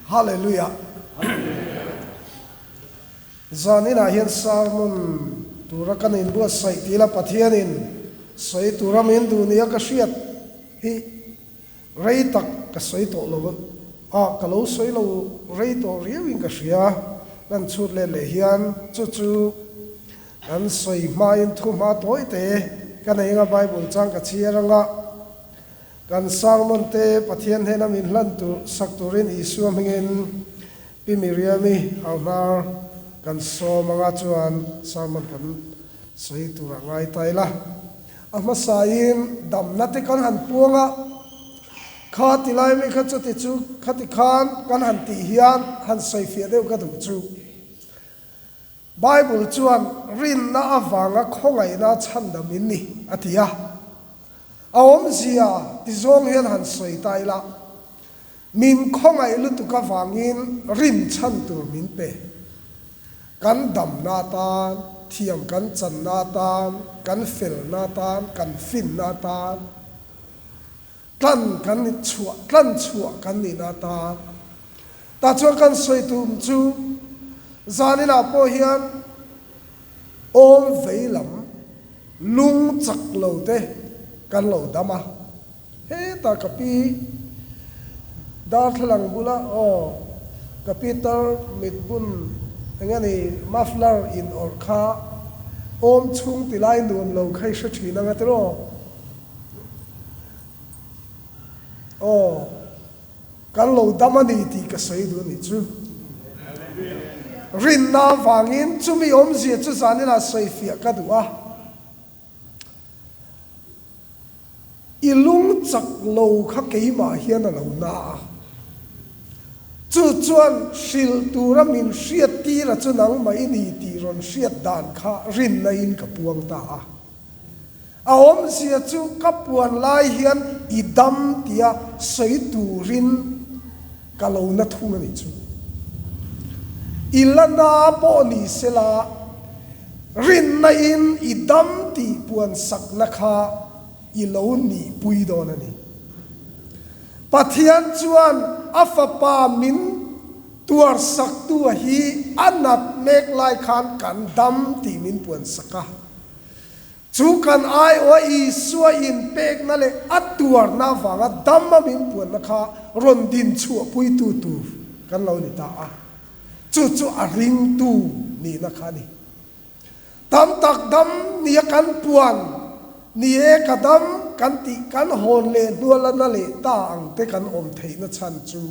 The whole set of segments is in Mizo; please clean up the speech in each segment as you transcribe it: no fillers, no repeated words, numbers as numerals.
Hallelujah. Zaninah hian sermon tura kan inbuatsaih tih ila Pathianin sawi tura min duh nia ka hriat hi rei tak ka sawi tawh lo a, ka lo sawi lo rei tawh riauin ka hria. Kan chhut let leh hian chu chu kan sawi hmain thu hma tawi te ka nei anga Bible chang ka chhiar anga kan sermon te Pathian hnena min hlan tur sak turin Isua hmingin Pi Miriami Hauhnar kan sawm anga chuan sermon kan sawi turah ngai ta ila. A hmasain damna te kan han puang a, kha ti lai mi kha chuti chu khati khan kan han tih hian han sawifiah deuh ka duh chu. Bible chuan rinna avanga khawngaihna chhandam in ni a ti a. A awmzia ti zawng hian han sawi ta ila. Min khawngaih lutuk avangin rin chhan tur min pe. Kan damna atan, thiam kan channa atan, kan felna atan, kan finna atan, tlan kan chhuah, tlan chhuah kan nihna atan. Tah chuan kan sawi tum chu zaninah pawh hian awm vei lam lung chak lo te kan lo dam a. Hetah ka pi darthlalang bula aw ka pi tar mit bun eng nge ni muffler in awrh kha awm chhung ti lai nuam lo kha i hre thin anga tiraw aw kan lo dam a ni tih ka sawi duh a nih chu. Rinna avangin chumi awmzia chu zaninah sawifiah ka duh a. I lung chak lo kha keimah hian a lo na a. Chu chuan hrilh tura min hriat tira chu nangmah i ni tih rawn hriat dan kha rinna in ka puang ta a. A awmzia chu ka puan lai hian i dam tia sawi turin ka lo na thung a nih chu. I la na pawh ni sela rinna in i dam tih puan sakna kha i lo nihpui dawn a ni. Pathian chuan a fapa min tuar saktu a hi a nat mek lai khan kan dam tih min puan sak a. Chu kan aiawha Isua inpekna leh a tuarna avanga dam a min puanna kha rawn din chhuahpuitu tur kan lo ni ta a. Chu chu a ringtu nihna kha a ni. Tam tak dam nia kan puan, ni e ka dam kan tih kan hawn leh hnualana leh ta ang te kan awm theihna chhan chu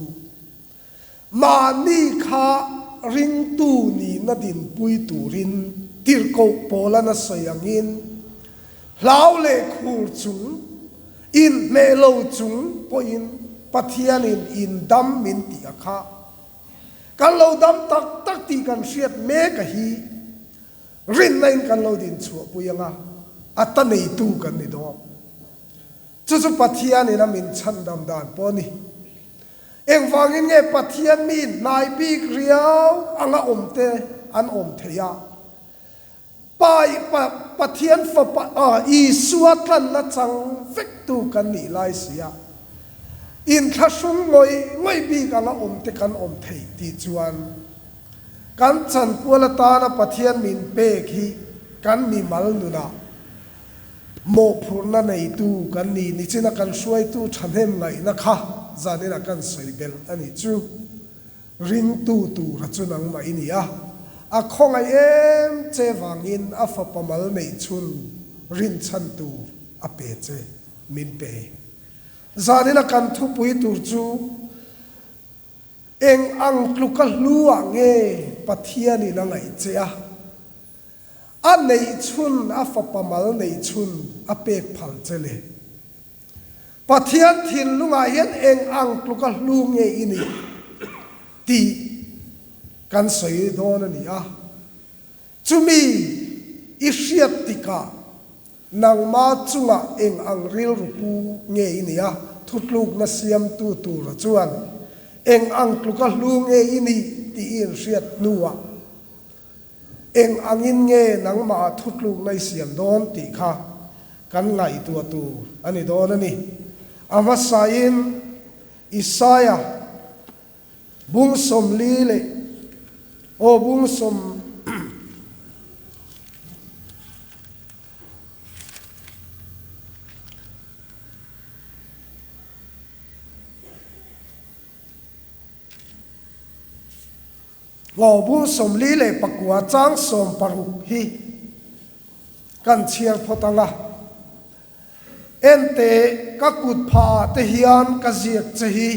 mahni kha ringtu nihna dinpui turin tirhkoh pawlana sawi angin hlau leh khur chung, inhmeh lo chung pawhin Pathianin in dam min tih a kha. Kan lo dam tak tak tih kan hriat mek a hi rinna in kan lo din chhuah pui anga a ta neitu kan ni dawn. Chu chu Pathian in a min chhandam dan pawh a ni. Engvangin nge Pathian mi hnai bik riau anga awm te an awm theih a? Pai pa Pathian Fapa a Isua tlanna chang vektu kan nih lai si a, inthlahrung ngawih ngawih bik anga awm te kan awm theih tih chuan kan chanpual atana Pathian min pek hi kan mimal nunah mawhphurhna neitu kan ni nichina kan hruaitu thahnem ngaihna kha zaninah kan sawi belh a nih chu. Ringtu tura chu nangmah i ni a, a khawngaih em che vangin a fapa mal neih chhun rinchhan tur a pe che, min pe. Zanina kan thupui tur chu eng ang tluka hlu ah nge Pathianin a ngaih che a, a neih chhun a fapa mal neih chhun a pek phal che le? Pathian thinlungah hian eng ang tluka hlu nge i nih tih kan sawi dawn a ni a. Chumi i hriat tikah nangma chungah eng ang rilru pu nge i nih a, thutlukna siamtu tura chuan eng ang tluka hlu nge i nih tih i inhriat hnuah Eng angin nge nangmah thutlukna i siam dawn tih kha kan ngaihtuah tur a ni dawn a ni. A hmasain Isaia. Bung 40 leh aw bung sawm Aw bung 49 chang 60 hi kan chhiar phawt ang a. Enteh, ka kut phah ah te hian ka ziak che hi.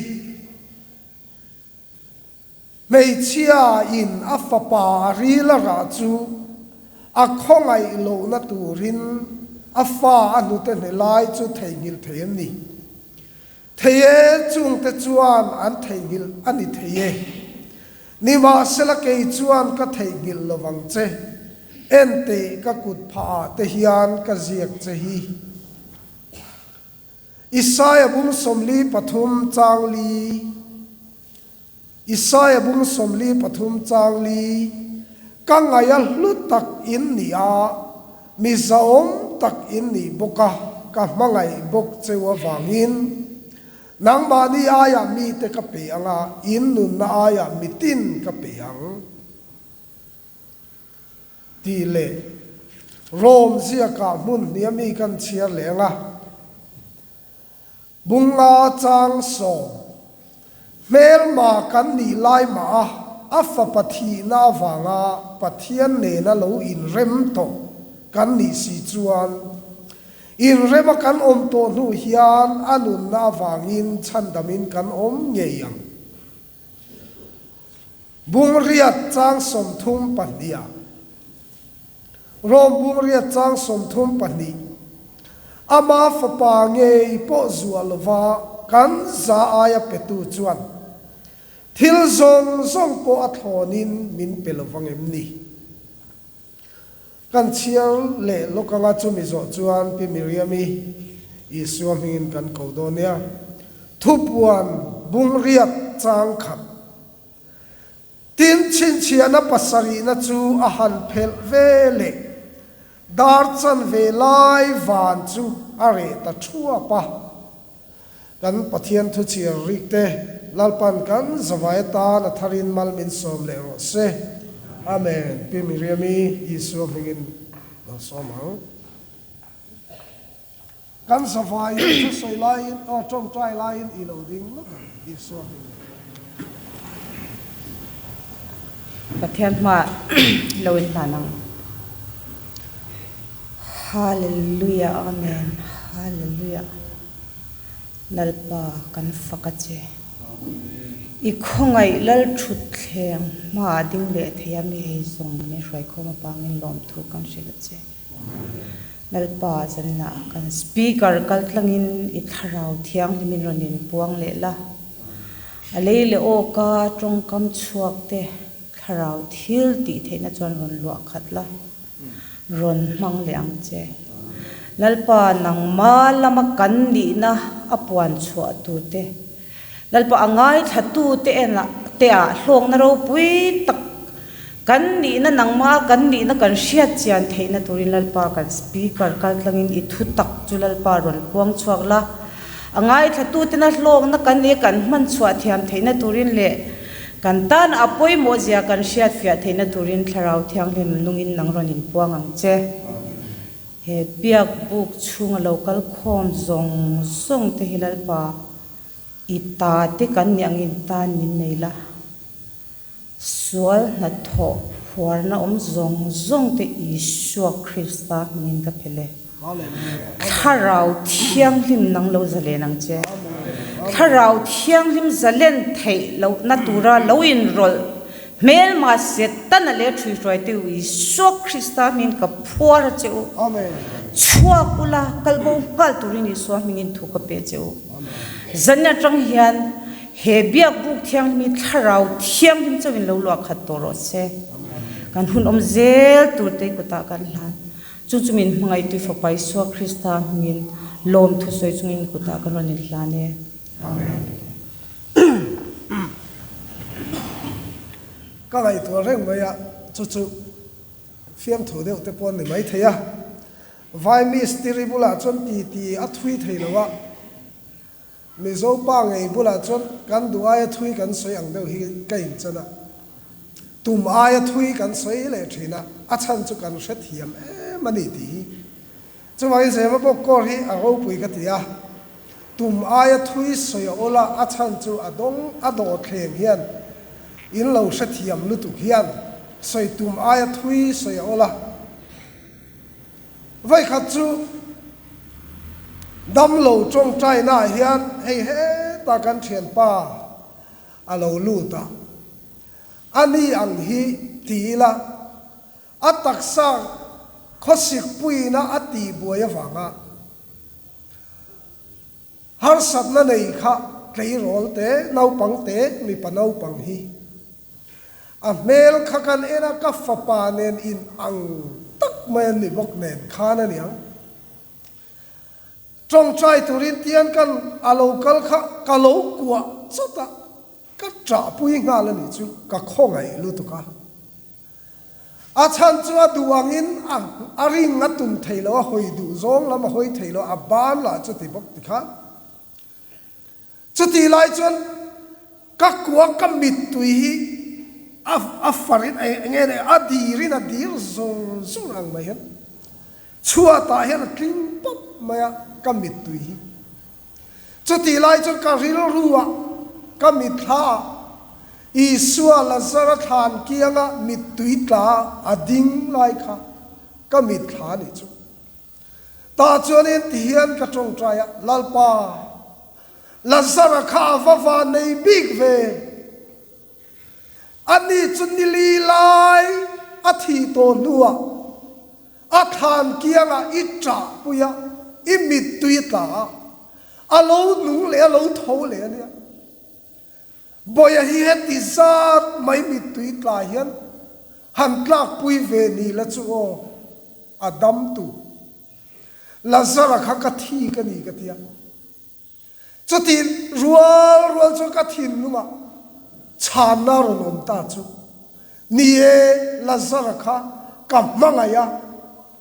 Hmeichhia in a fapa a ril a rah chu a khawngaih lohna turin a fa a hnute hne lai chu theihnghilh thei em ni? Thei e, chungte chuan an theihnghilh a ni thei e. Nimahsela kei chuan ka theihnghilh lo vang che, enteh ka kut phah ah te hian ka ziak che hi. Isaia bung 43 chang li Isaia bung 43 chang li Ka ngaih a hlu tak in ni a, mi zahawm tak in nih bawk a, ka hmangaih bawk cheu avangin nangmahni aiah mite ka pe ang a, in nunna aiah mitin ka pe ang. Tih leh Rom ziakah hmun hnih ami kan chhiar leh ang a, Bunga chang sawm hmelma kan nih lai mah a, a fapa thihna avanga Pathian nena lo inrem tawh kan nih si chuan, inrema kan awm tawh hnu hian a nunna avangin chhandamin kan awm ngei ang. Bungriat chang 32 ah Rom bungriat chang 32 Ama fapa ngei pawh zuah lova kan za aia petu chuan thil zawng zawng pawh a thlawnin min pe lovang em ni? Kan chhiar leh lawk anga chumi zawh chuan Pi Miriam-i Isua hmingin kan ko dawn nia. Thupuan bungriat chang khat. Tin, chhinchhiahna pasarihna chu a han phelh ve leh dar chanve lai van chu a reh ta thuap a. Kan Pathian thu chhiar rik te Lalpan kan zavai atan a tharin mal min sawm leh rawh se. Amen. Pi Miriam-i Isua hmingin lo sawm ang. Kan zavaiin thu sawi laiin aw tawngtai laiin i lo ding lawk ang Isua hmingin. Pathian hmaah lo inhlan ang. Hallelujah Amen Hallelujah Lalpa kan fak a che. I khawngaih Lal thutthleng hmaah ding leh thei a mi hei zawng min hruaikhawm avangin lawmthu kan hrilh a che. Lalpa zanah kan speaker kal tlangin i thlarau thianghlimin rawn inpuang leh la. A lei leh awka tawngkam chhuak te thlarau thil tih theihna chuan rawn luah khat la. Rawn hmang leh ang che. Lalpa nangma lama kan nihna a puan chhuah tur te, Lalpa a ngaithla tu te enah te ah hlawkna ropui tak kan nihna nangma kan nihna kan hriat chian theihna turin Lalpa kan speaker kal tlangin i thu tak chu Lalpa rawn puang chhuak la. A ngaithla tu tena hlawkna kan nih kan hman chhuah thiam theihna turin leh Kan tan a pawimawh zia kan hriat fiah theihna turin Thlarau Thianghlim nungin nang rawn inpuang ang che. He biak buk chhunga lo kal khawm zawng zawng te hi Lalpa i ta te kan nih angin tan min nei la. Sual hnathawh phuarna awm zawng zawng te Isua Krista hmingin ka phel e. Thlarau Thianghlim nang lo zalen ang che. Thlarau Thianghlim zalen theih lohna tura lo inrawlh hmelma Setana leh ṭhuihruaite u Isua Krista hmingin ka phuar a che u. Chhuak ula, kalbo nghal turin Isua hmingin thu ka pe che u. Zan aṭang hian he Biakbuk Thianghlim hi Thlarau Thianghlim chauhin lo luah khat tawh rawh se. Kan hun awm zel turte kutah kan hlan. Chu chu min hmangaih tui Fapa Isua Krista hmingin lawm thusawi chungin kutah ka rawn inhlan e. Amen. Ka ngaihtuah reng mai a, chu chu fiamthu deuh te pawh an ni mai thei a. Vai mistiri bulah chuan ti ti a thui thei lo a. Mizo pa ngei bulah chuan kan duh aia thui kan sawi ang deuh hi ka inchan a, tum aia thui kan sawi leh thin a, a chhan chu kan hrethiam em a ni tih hi. Chuvangin Zemabawk kawr hi a ropui ka ti a, tum aia thui sawi a awl a, a chhan chu a dawng a dawhthleng hian in lo hrethiam lutuk hian sawi tum aia thui sawi a awl a. Vawikhat chu damlo tawngtainaah hian hei heta kan thianpa a lo lut a, a ni ang hi ti ila a taksa khawsikpuiina a tihbuai avanga harsatna nei kha tleirawl te, naupang te, mipa naupang hi A hmel kha kan en a, ka fapa nen in ang tak mai an ni bawk nen khan a niang. Tawngtai turin tian kan a lo kal kha ka lo kuah chawt a, ka ṭahpui nghal a nih chu, ka khawngaih lutuk a. A chhan chu a duh angin a a ring a tum thei lo, a hawi duh zawng lam a hawi thei lo, a ban lah chuti bawk tikhan. Chutih lai chuan ka kua ka mittui hi a a farin eng nge a dirin a dir zur zur ang mai hian chhuatah hian a tling pawp mai a ka mittui hi. Chutih lai chuan ka rilruah ka mitthlaah Isua Lazara thlan kianga mittui tla a ding lai kha ka mitthla a nih chu. Tah chuanin ti hian ka tawngtai a, Lalpa, Lazara kha a va va nei bik ve. Ani chu nili lai a thih tawh hnuah a thlan kiangah i ṭahpui a, i mittui a tla a, a lo nung leh a lo tho leh a nia. Bawiha hi heti zat mai mittui tla hian han tlakpui ve ni la chu aw, a dam tu. Lazara kha ka thi ka ni ka ti a. Chuti rual rual chuan ka thinlungah chhanna rawn awm ta chu, Ni e, Lazara kha ka hmangaih a,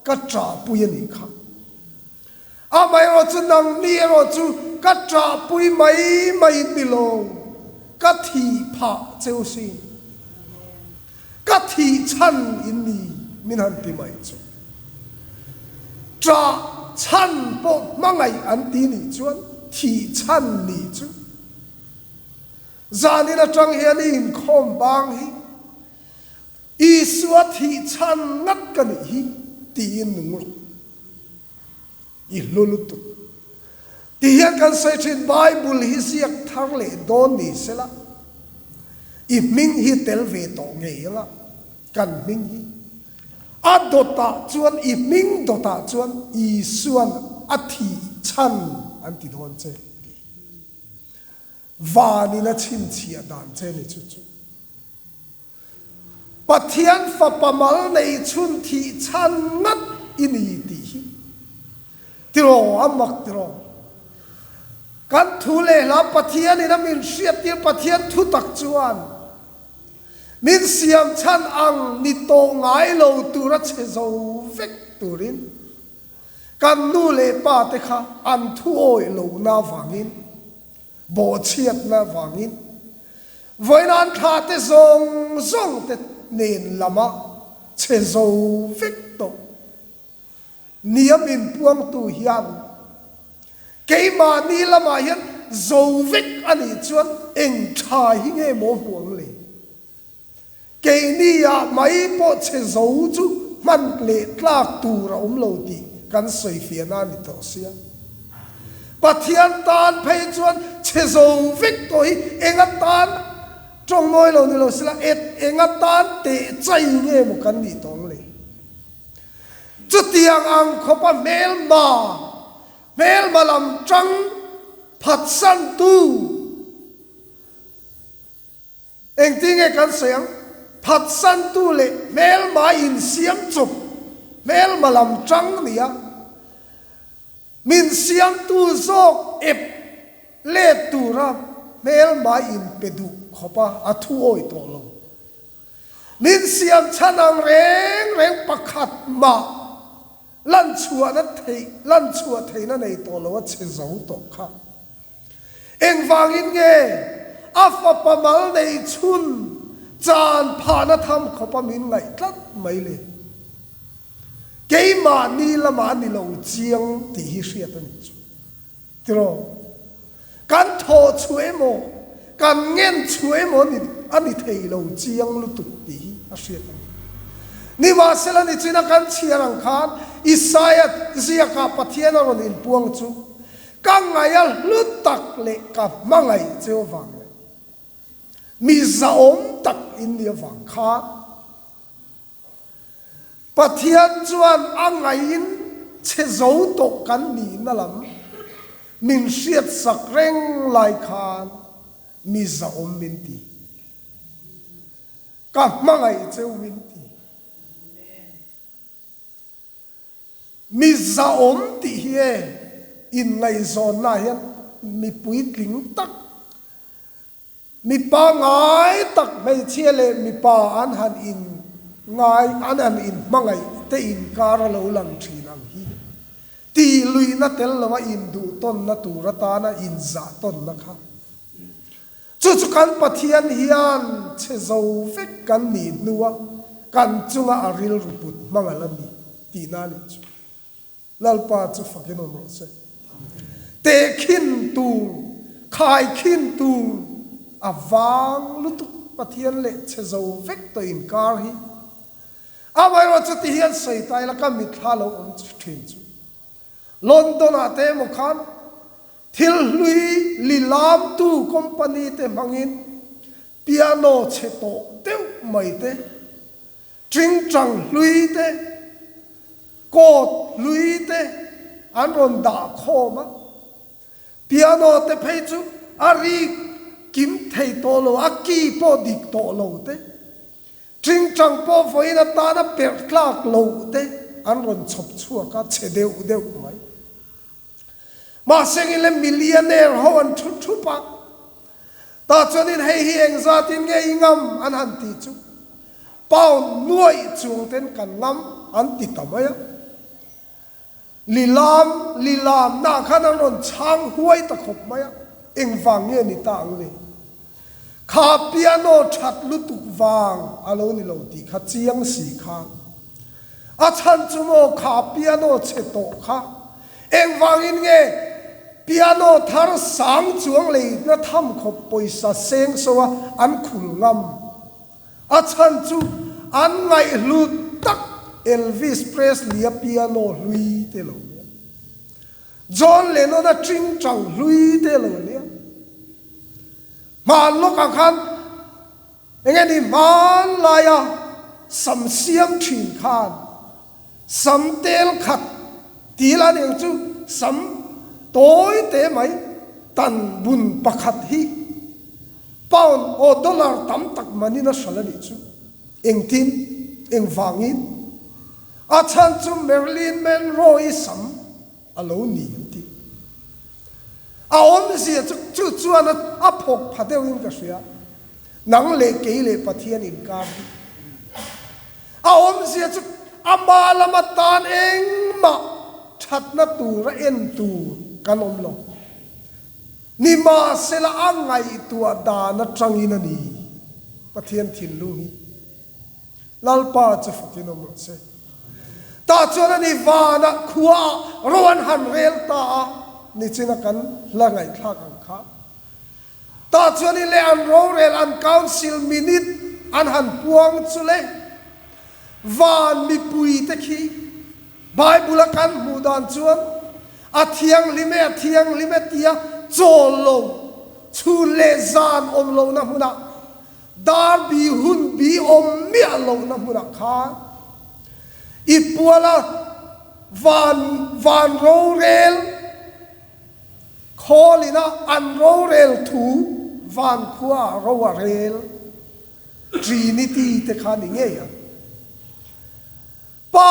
ka ṭahpui a nih kha. Amaherawh chu nangni erawh chu ka ṭahpui mai mai ni lo, ka thih phah cheu sin. Ka thih chhan in ni min han ti mai chu. Ṭah chhan pawh hmangaih an ti nih chuan thih chhan nih chu. Zanin aṭang hian i inkhawm bang hi Isua thih chhan ngat ka nih hi tiin nung rawh. I hlu lutuk. Ti hian kan sawi thin, Bible hi ziak thar leh dawn ni sela, i hming hi tel ve tawh ngei anga, kan hming hi. A dawtah chuan, i hming dawtah chuan Isua'n a thih chhan an ti dawn che tih. Vanin a chhinchhiah dan che ni chu chu. Pathian Fapa mal nei chhun thih chhan ngat i ni tih hi tiraw a mak tiraw. Kan thu leh hla Pathianin a min hriattir Pathian thu tak chuan min siam chhan ang ni tawh ngai lo tura che zo vek turin kan nu leh pa te kha an thu awih lohna vangin Bawhchhiatna vangin vawinan thla te zawng zawng te nen lama che zo vek tawh nia min puangtu hian keimahni lamah hian zo vek a nih chuan eng tha hi nge maw hmu ang le? Keini ah mai pawh chhe zo chu hman leh tlak tur a awm lo tih kan sawi fiahna a ni tawh sia. Pathian tan phei chuan chhe zo vek tawh hi eng atan tawng mawi lo ni lo sela et eng atan teh chai nge maw kan nih tawh ang le? Chutiang ang khawpa hmelma, hmelma lam tang phatsantu, Engtin nge kan sawi ang? Phatsantu leh hmelma insiam chawp, hmelma lam tang nia min siamtu zawk ep let tura hmelma inpe duh khawpa a thu awi tawh lo. Min siam chhan ang reng reng pakhat mah lanchhuahna theih, lanchhuah theihna nei tawh lo a che zo tawh kha. Engvangin nge a fapa mal nei chhun chan phahna tham khawpa min ngaih tlat mai le? Keimahni lamah a ni lo chiang tih hi hriat a nih chu. Tiraw? Kan thawh chhuah emaw, kan ngen chhuah emaw ni a ni thei lo chiang lutuk tih hi a hriat a ni. Nimahsela nichina kan chhiar ang khan Isaia ziakah Pathian a rawn inpuang chu ka ngaih a hlu tak leh ka hmangaih cheu avang leh mi zahawm tak in nih avang khan Pathian chuan a ngaiin chhe zo tawh kan nihna lam min hriatsak reng lai khan mi zahawm min ti. Ka hmangaih cheu min ti. Mi zahawm tih hi e inngaihzawnnaah hian mi puitling tak Mi pangngai tak hmeichhia leh mipa an han in ngai, an han in hmangaih te inkar a lo lang thin ang hi. Tih luihna tel lo a induh tawnna tur atana inzah tawnna kha. Chu chu kan Pathian hian chhe zo vek kan nih hnua kan chunga a rilru put hmang a la ni tihna a nih chu. Lalpa chu fakin awm rawh se. Tehkhin tur, khaikhin tur a vang lutuk Pathian leh chhe zo vek tawh inkar hi. Amaherawh chu ti hian sawi ta ila ka mitthla lo awm thin chu. London ah te emaw khan thil hlui lilamtu company te hmangin piano chhe tawh deuh mai te Tingtang hlui te, coat hlui te an rawn dah khawm a, piano te phei chu a rik kim thei tawh lo, a key pawh dik tawh lo te, tingtang pawh vawiin atana perh tlak loh te an rawn chhawp chhuak a, chhe deuh deuh mai. Mahse ngile millionaire ho an thu thup a, tah chuanin hei hi engzatin nge i ngam an han tih chu pound nuaih chuang ten kan ngam an ti ta mai a. Lilam lilamna khan an rawn chhang huai ta khawp mai a, engvang nge ni ta ang le? Kha piano that lutuk vang a lo ni lo tih kha chiang si khan a chhan chu maw kha piano chhe tawh kha engvangin nge piano thar sang chuang leina tham khawp pawisa seng so a an khul ngam a chhan chu an ngaihhlut tak Elvis Presley-a piano hlui te lo nia John Lennon-a tingtang hlui te lo nia hman lawkah khan Enge ni hmanlaia sam siam thin khan sam tel khat ti la ning chu sam tawi te mai tan bun pakhat hi pound aw dollar tam tak manin a hral a nih chu. Engtin? Engvangin? A chhan chu Marilyn Monroe-i sam a lo ni an ti. A awmzia chu chu chuan a phawk pha deuhin ka hria. Nang leh kei leh Pathian inkar hi. A awmzia chu ama lama tan engmah thatna tura en tur kan awm lo. Nimahsela a ngaihtuah dan atangin a ni Pathian thinlung hi. Lalpa chu fakin awm rawh se. Tah chuan a ni vanah khuaah ro an han rel ta a, nichina kan hla ngaihthlak ang kha. Tah chuan i leh an rorel an council minute an han puang chu le van mipui te khi Bible a kan hmuh dan chuan a thianghlim e a thianghlim e tia chawl lo chhun leh zan awm lohna hmunah Darby hun bi awm miah lohna hmunah khan i puala van van rorel Khawlina an rorel thu van khua ro a rel Trinity te kha ni ngei ang. Pa,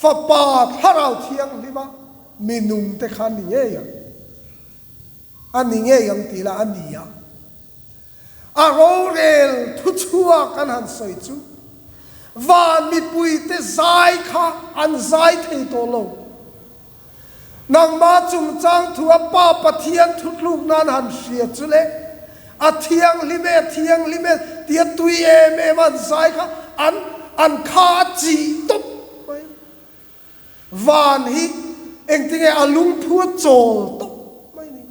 Fapa, Thlarau Thianghlima minung te kha ni ngei ang. A ni ngei ang tih lah a ni a. A rorel thuchhuak an han sawi chu van mipuite zai kha an zai thei tawh lo. Nangmah chungchang thu a Pa Pathian thutluk nan han hria chu le, a thianghlim e, a thianghlim e tia tui em em a an zai kha an an kha a chih tawp mai. Van hi engtinge a lungphu a chawl tawp mai ni.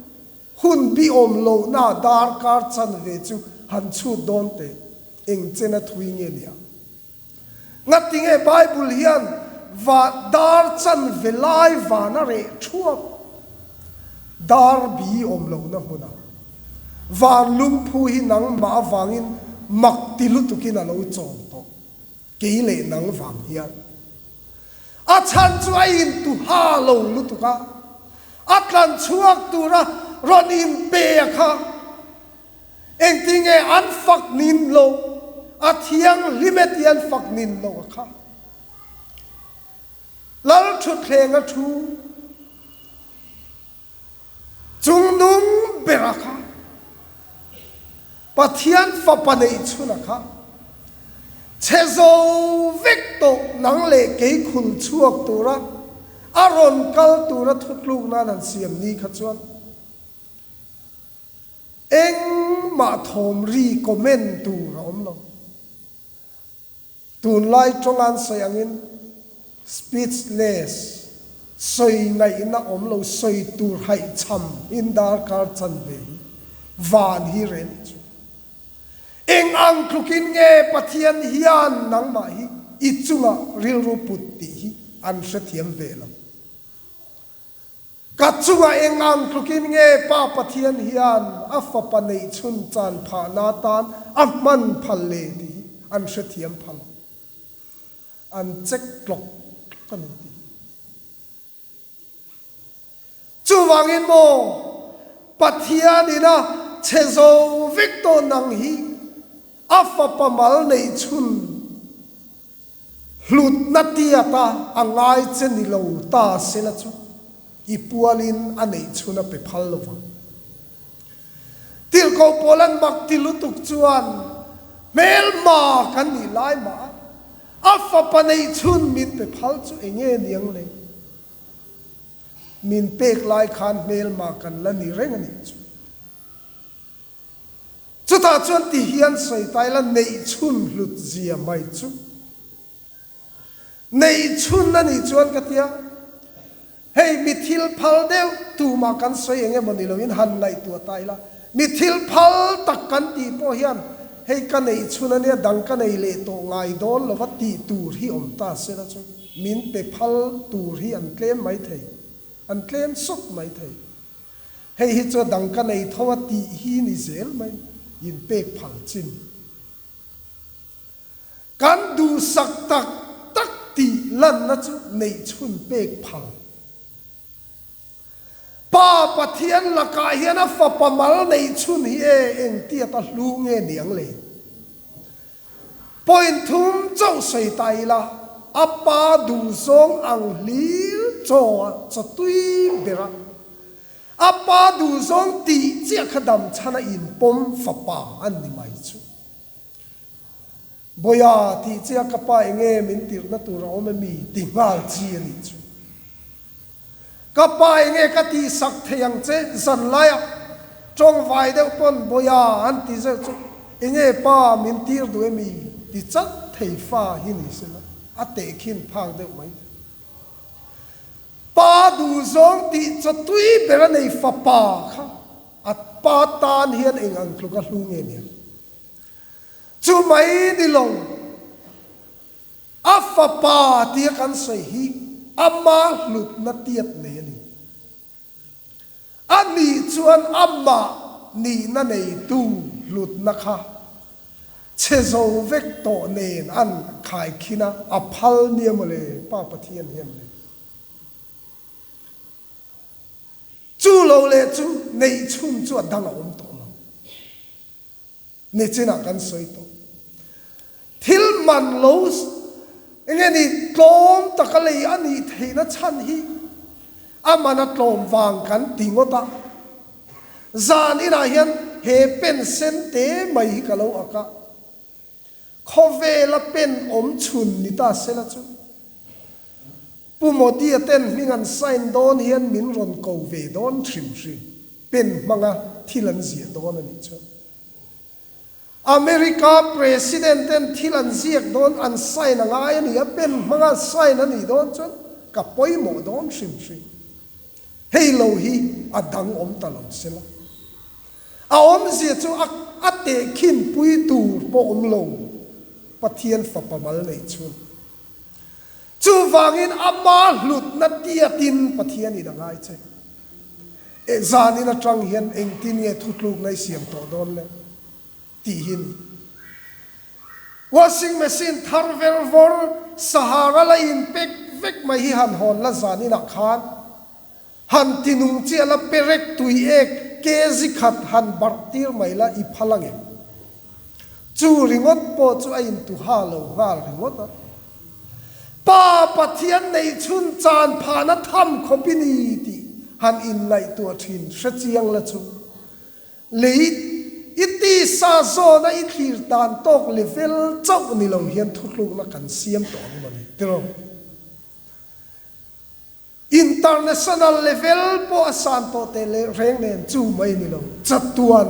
Hun bi awm lohna darkar chanve chu han chhut dawn teh, eng chena thui nge nia. Ngatinge Bible hian va dar chanve lai van a reh thuap? Dar bi awm lohna hmunah van lungphu hi nangmah avangin mak ti lutukin a lo chawl tawh, kei leh nang vang hian. A chhan chu a intuha lo lutuk a, a tlan chhuak tura rawn inpe a kha. Engtinge an fak nin lo, a thianghlim e tih an fak nin lo a kha. Lal thutthleng a thu chungnung ber a kha. Pathian fapa neih chhun a kha. Chhe zo vek tawh nang leh kei khul chhuak tura a rawn kal tura thutluk nan an siam ni kha chuan Engmah thawm ri comment tur a awm lo. Tunlai tawng an sawi angin speechless, sawi ngaihna awm lo, sawi tur haihchham in darkar chanve hi van hi rel chu. Eng ang tlukin nge Pathian hian nangmah hi i chungah rilru put tih hi an hrethiam ve lo. Ka chungah eng ang tlukin nge Pa Pathian hian a Fapa neihchhun chan phahna atan a hman phal le tih hi an hrethiam pha lo. An check tlawk tlawk a ni tih hi. Chuvangin maw Pathianin a chhe zo vek tawh nang hi a Fapa mal neihchhun Hlutna tiata a ngai che ni lo ta sela chu i pualin a neih chhun a pe phal lo vang. Tirhkoh pawl an mak ti lutuk chuan hmelma kan nih lai mah a, a fapa neih chhun min pe phal chu eng nge niang le? Min pek lai khan hmelma kan la ni reng a nih chu. Chutah chuan ti hian sawi ta ila neihchhun hlut zia mai chu. Neihchhun a nih chuan ka tia, hei mi thil phal deuh tumah kan sawi eng emaw ni loin han ngaihtuah ta ila, mi thil phal tak kan tih pawh hian hei ka neihchhun a nia dang ka nei leh tawh ngai dawn lova tih tur hi awm ta sela chu min pe phal tur hi an tlem mai thei, an tlem sawt mai thei. Hei hi chu dang ka nei tho a tih hi ni zel mai, in pek phal chin. Kan duhsak tak tak tih lanna chu neih chhun pek phal. Pa Pathian lakah hian a fapa mal neih chhun hi e engtiat a hlu nge niang le? Point thum chauh sawi ta ila, a pa duhzawng ang hlir chaw a chaw tui ber a, a pa duhzawng tih chiah kha dam chhan a inpawm fapa an ni mai chu. Bawiha tih chiah ka pa enge min tirhna tur a awm emi ti nghal chi a nih chu. Ka pa enge ka tihsak thei ang che zan laiah tawngvai deuh pawn Bawiha an ti zeuh chu enge pa min tir duh emi ti chat thei fa hi ni sela a tehkhin phak deuh mai thei. Pa duhzawng tih chaw tui ber a nei fapa kha a pa tan hian eng ang tluk a hlu nge nia. Chu mai ni lo. A fapa tia kan sawi hi ama hlutna tiat nei a ni. A nih chuan amah nihna neitu hlutna kha chhe zo vek tawh nen an khaikhin a, a phal nia mawle Pa Pathian hian le. Chu lo leh chu neih chhun chu a dang a awm tawh lo. Nichinah kan sawi tawh. Thil man lo enge ni tlawm taka lei a nih theihna chhan hi a man a tlawm vang kan ti ngawt a. Zan inah hian he pen sen te mai hi ka lo ak a. Khawvela pen awm chhun ni ta sela chu. Pu Modi-a ten hming an sign dawn hian min rawn ko ve dawn hrim hrim. Pen hmanga thil an ziah dawn a nih chuan. America President ten thil an ziak dawn an sign a ngai a ni a, pen hmanga sign a nih dawn chuan ka pawimawh dawn hrim hrim. Hei lo hi a dang awm ta lo sela. A awmzia chu a a tehkhin pui tur pawh awm lo Pathian fapa mal neih chhun. Chuvangin ama hlutna tiatin Pathianin a ngai che. E zanin atang hian engtin nge thutlukna i siam tawh dawn le? tih hi a ni. Washing machine thar ver vawr Sahara la inpek vek mai hi han hawn la zaninah khan Han ti nung chiah la perek tui ek kg khat han barh tir mai la i phal ang em? Chu ringawt pawh chu a intuha lo nghal ringawt a. Pa Pathian neih chhun chan phahna tham khawp i ni tih han inngaihtuah thin hre chiang la chu lei i tisa zawna i thlir dan tawk level chauh ni lo hian thutlukna kan siam tawh ang mawle tiraw? International level pawh a san tawh teh leh reng nen chu mai ni lo, chatuan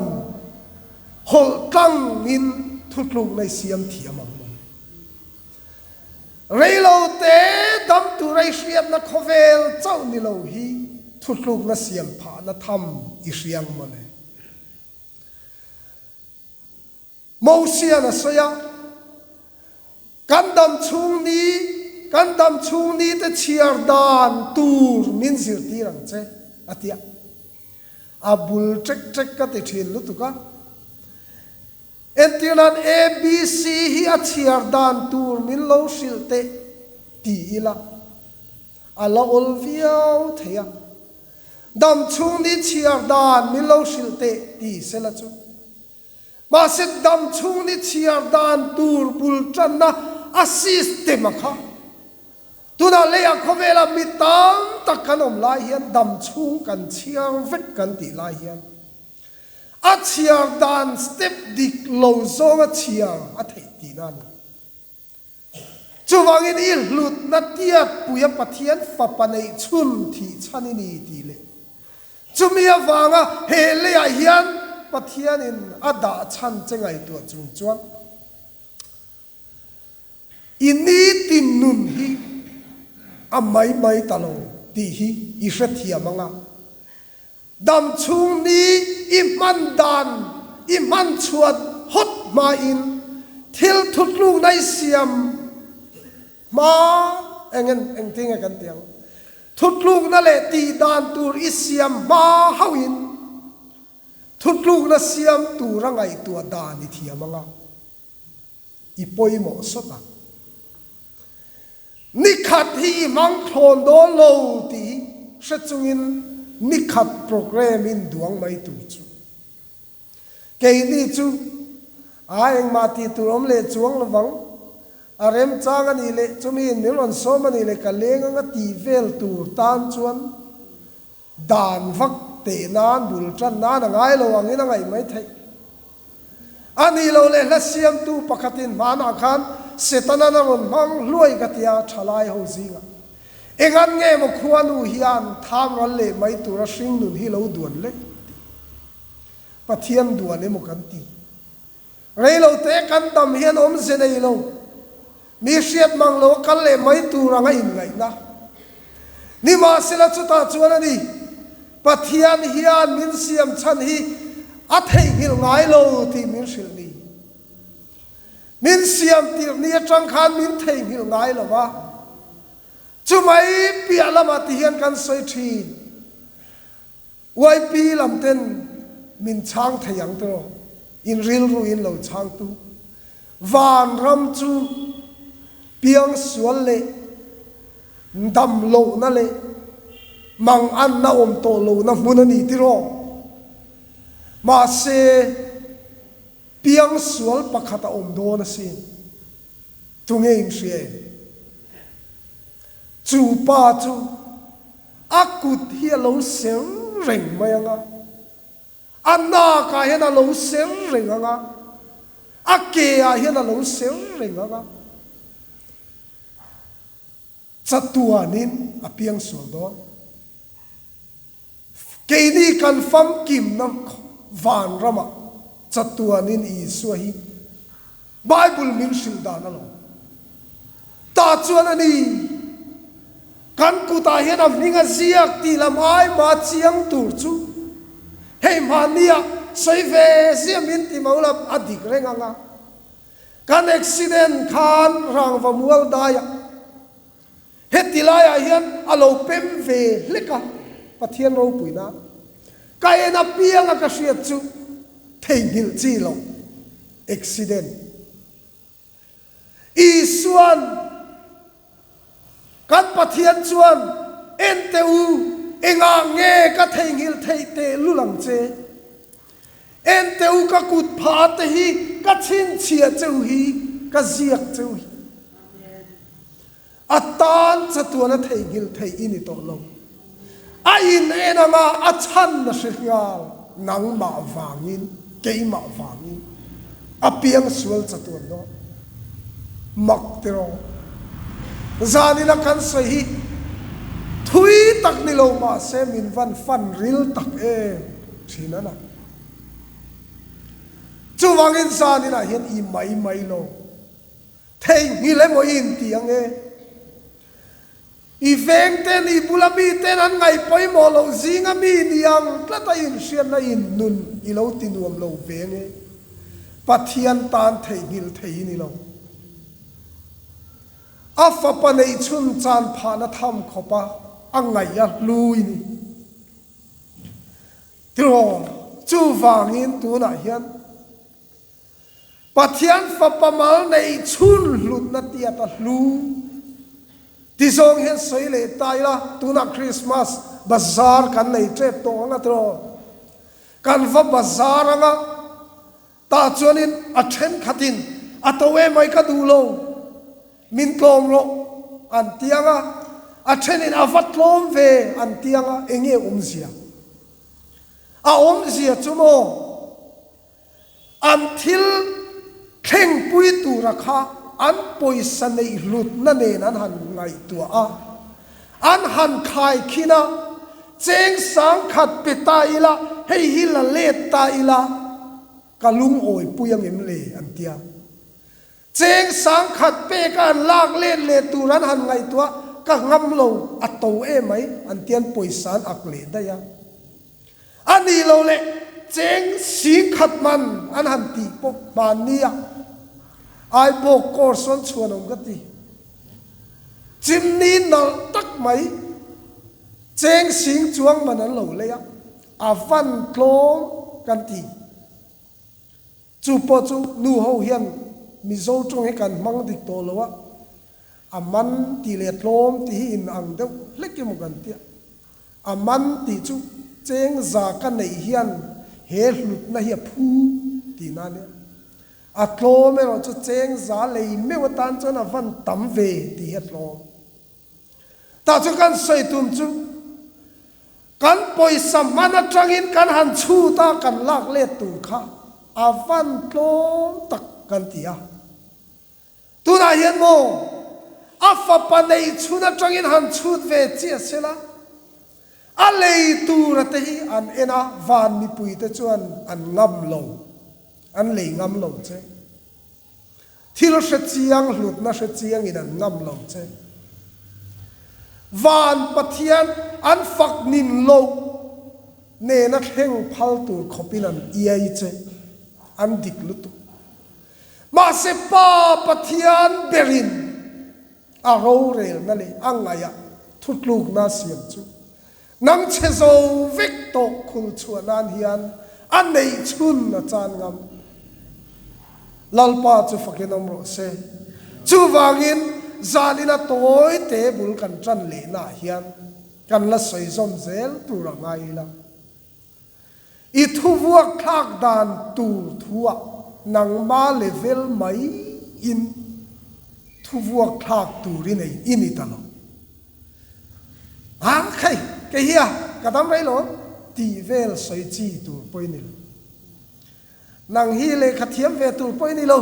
hawlh tlangin thutlukna i siam thiam ang maw? Reilo te dam tura i hriatna khawvel chauh ni lo hi thutlukna siam phahna tham i hria ang maw le? Mosian a sawi a, Kan dam chhung ni, kan dam chhung ni te chhiar dan tur min zirtir ang che, a ti a. A bul ṭek ṭek ka ti ṭhin lutuk a. Entir nan ABC hi a chhiar dan tur min lo hrilh teh ti ila, a la awl viau thei a. Dam chhung ni chhiar dan min lo hrilh teh ti sela chu. Mahse dam chhung ni chhiar dan tur bul tanna a system a kha. Tunah leiah khawvelah mi tam tak kan awm lai hian dam chhung kan chhiar vek kan tih lai hian a chhiar dan step dik lo zawnga chhiar a theih tihna a ni. Chuvangin i hlutna tiatpuia Pathian fapa neih chhun thih chhan i ni tih leh chumi avanga he leiah hian Pathianin a dah chhan che ngaihtuah chung chuan i nitin nun hi a mai mai ta lo tih hi i hrethiam anga Dam chhung ni i hman dan i hman chhuat hawt hmain thil thutlukna i siam hma eng engtin nge kan ti ang? Thutlukna leh tih dan tur i siam hma hauhin thutlukna siam tura ngaihtuah dan i thiam anga. I pawimawh sawt a. Nikhat hi i hmang thlawn dawn lo tih hre chungin nikhat programme in duang mai tur chu. Keini chu a engmah tih tur awm leh chuang lovang, a remchang a nih leh chumiin min rawn sawm a nih leh ka leng anga tih vel tur tan chuan Dan vak teh nan bul tan nan a ngai lo angin a ngaih mai theih. A nih loh leh hla siamtu pakhatin hmanah khan Setanan a rawn hmang hluai ka tia thalai ho zingah. Engan nge maw khuanu hian tham ral leh mai tura hringnun hi lo duan leh tih. Pathian duan emaw kan ti. Reilote kan dam hian awmze nei lo, mi hriat mang lo a kal leh mai tur anga inngaihna. Nimahsela chutah chuan a ni, Pathian hian min siam chhan hi a theihnghilh ngai lo tih min hrilh ni. Min siam tirh ni atang khan min theihnghilh ngai lo va, chumai piah lamah ti hian kan sawi thin. YP lam ten min chhang thei ang tiraw? In rilru in lo chhang tu. Van ram chu piangsual leh dam lohna leh manganna awm tawh lohna hmun a ni tiraw? Mahse piangsual pakhat a awm dawn asin. Tunge in hria em? Chu pa chu A kut hi a lo ser reng mai ang a, a nakah hian a lo ser reng ang a, a ke ah hian a lo ser reng ang a. Chatuanin a piangsual dawn. Keini kan famkimna vanramah chatuanin Isua hi Bible min hrilh dan alawm. Tah chuan a ni, kan kutah hian a hming a ziak tih lam ai mah chiang tur chu hei hmahnia sawi ve ziah min ti mo lam a dik reng ang a. Kan accident khan rangva mual daiah heti laiah hian a lo pem ve hlek a, Pathian ropuina ka en apianga ka hriat chu theihnghilh chi loh accident. Isuan kan Pathian chuan en teh u, engah nge ka theihnghilh theih teh lul ang che? En teh u ka kut phah te hi ka chhinchhiah cheu hi, ka ziak cheu hi. A tan chatuan a theihnghilh theih i ni tawh lo. A in en anga a chhan a hre nghal, nangmah vangin, keimah vangin a piang sual chatuan dawn. Mak tiraw. Zanin a kan sawi hi thui tak ni lo mahse min van fan ril tak em thin a na. Chuvangin zaninah hian i mai mai lo. Theihnghilh emaw i inti ang e. I veng ten, i bula mi ten an ngaih pawimawh loh zinga mi ni ang tlat a inhriatna in nun i lo ti nuam lo ve ang e. Pathian tan theihnghilh thei i ni lo. A fapa neih chhun chan phahna tham khawpa a ngaih a hlu i ni. Tiraw, chuvangin tunah hian. Pathian Fapa mal neih chhun hlutna tiat a hlu ti zawng hian sawi leh ta ila, tunah Krismas bazar kan nei tep tawh ang a tiraw? Kan va bazar anga tah chuanin a thenkhatin a to emai ka duh lo, min tlawm rawh an ti anga, a thenin a va tlawm ve an ti anga, enge awmzia? A awmzia chu maw? An thil thlengpui tura kha an pawisa neih hlutna nen an han ngaihtuah a, an han khaikhin a, cheng sangkhat pe ta ila, hei hi la let ta ila, ka lungawipui angem le an tia. Cheng sangkhat peka an lak let leh tur an han ngaihtuah, ka ngam lo, a to emai an tia an pawisa an ak leh daih a. A nih loh leh cheng singkhat man an han tih pawh hmanni a Aibawk course sawn chhuan awm ka ti. Chimni nalh tak mai cheng sing chuang man an lo lei a, a van tlawm kan ti. Chu pawh chu nu ho hian Mizo tawng hi kan hmang dik tawh lo a, a man tih leh tlawm tih hi in ang deuh hlek emaw kan tia. A man tih chu cheng za ka neih hian he hlutna hi a phu tihna a nia. A tlawm erawh chu cheng za lei meuh atan chuan a van tam ve tih hi a tlawm. Tah chu kan sawi tum chu kan pawisa hman atangin kan han chhut a kan lak let tur kha a van tlawm tak kan ti a. Tunah hian maw a fapa neih chhun atangin han chhut ve chiah sela, a lei tura te hi an en a, van mipuite chuan an ngam lo, an lei ngam lo che. Thil hre chiang, hlutna hre chiangin an ngam lo che. Van Pathian an fak nin loh nena thleng phal tur khawpin an iai che, an dik lutuk. Mahse Pa Pathian berin a rorelna leh a ngaihah thutlukna a siam chu nang chhe zo vek tawh khul chhuah nan hian a neih chhun a chan ngam. Lalpa chu fakin awm rawh se. Chuvangin zanina tawi te bul kan tan lehnaah hian kan la sawi zawm zel tur a ngai ila. I thuvuak thlak dan tur thuah nangma level mai in thuvuak thlak tur i nei i ni ta lo. A khai, kei hi a, ka dam rei lo tih vel sawi chi tur pawh i ni lo. Nang hi lehkha thiam ve tur pawh i ni lo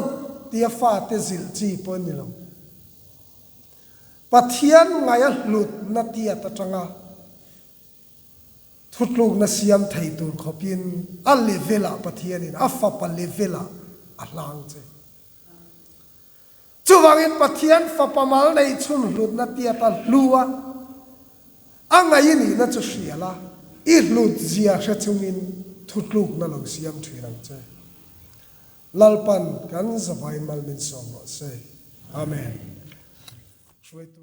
tia fate zilh chi pawh i ni lo. Pathian ngaia hlutna tiat atanga thutlukna siam thei tur khawpin a level-ah Pathianin a fapa level-ah a hlang che. Chuvangin Pathian fapa mal nei chhun hlutna tiata hlu a, a ngaih nihna chu hria la, i hlut zia hre chungin thutlukna lo siam thin ang che. Lalpan kan zavain mal min sawm rawh se. Amen. Hruaitu.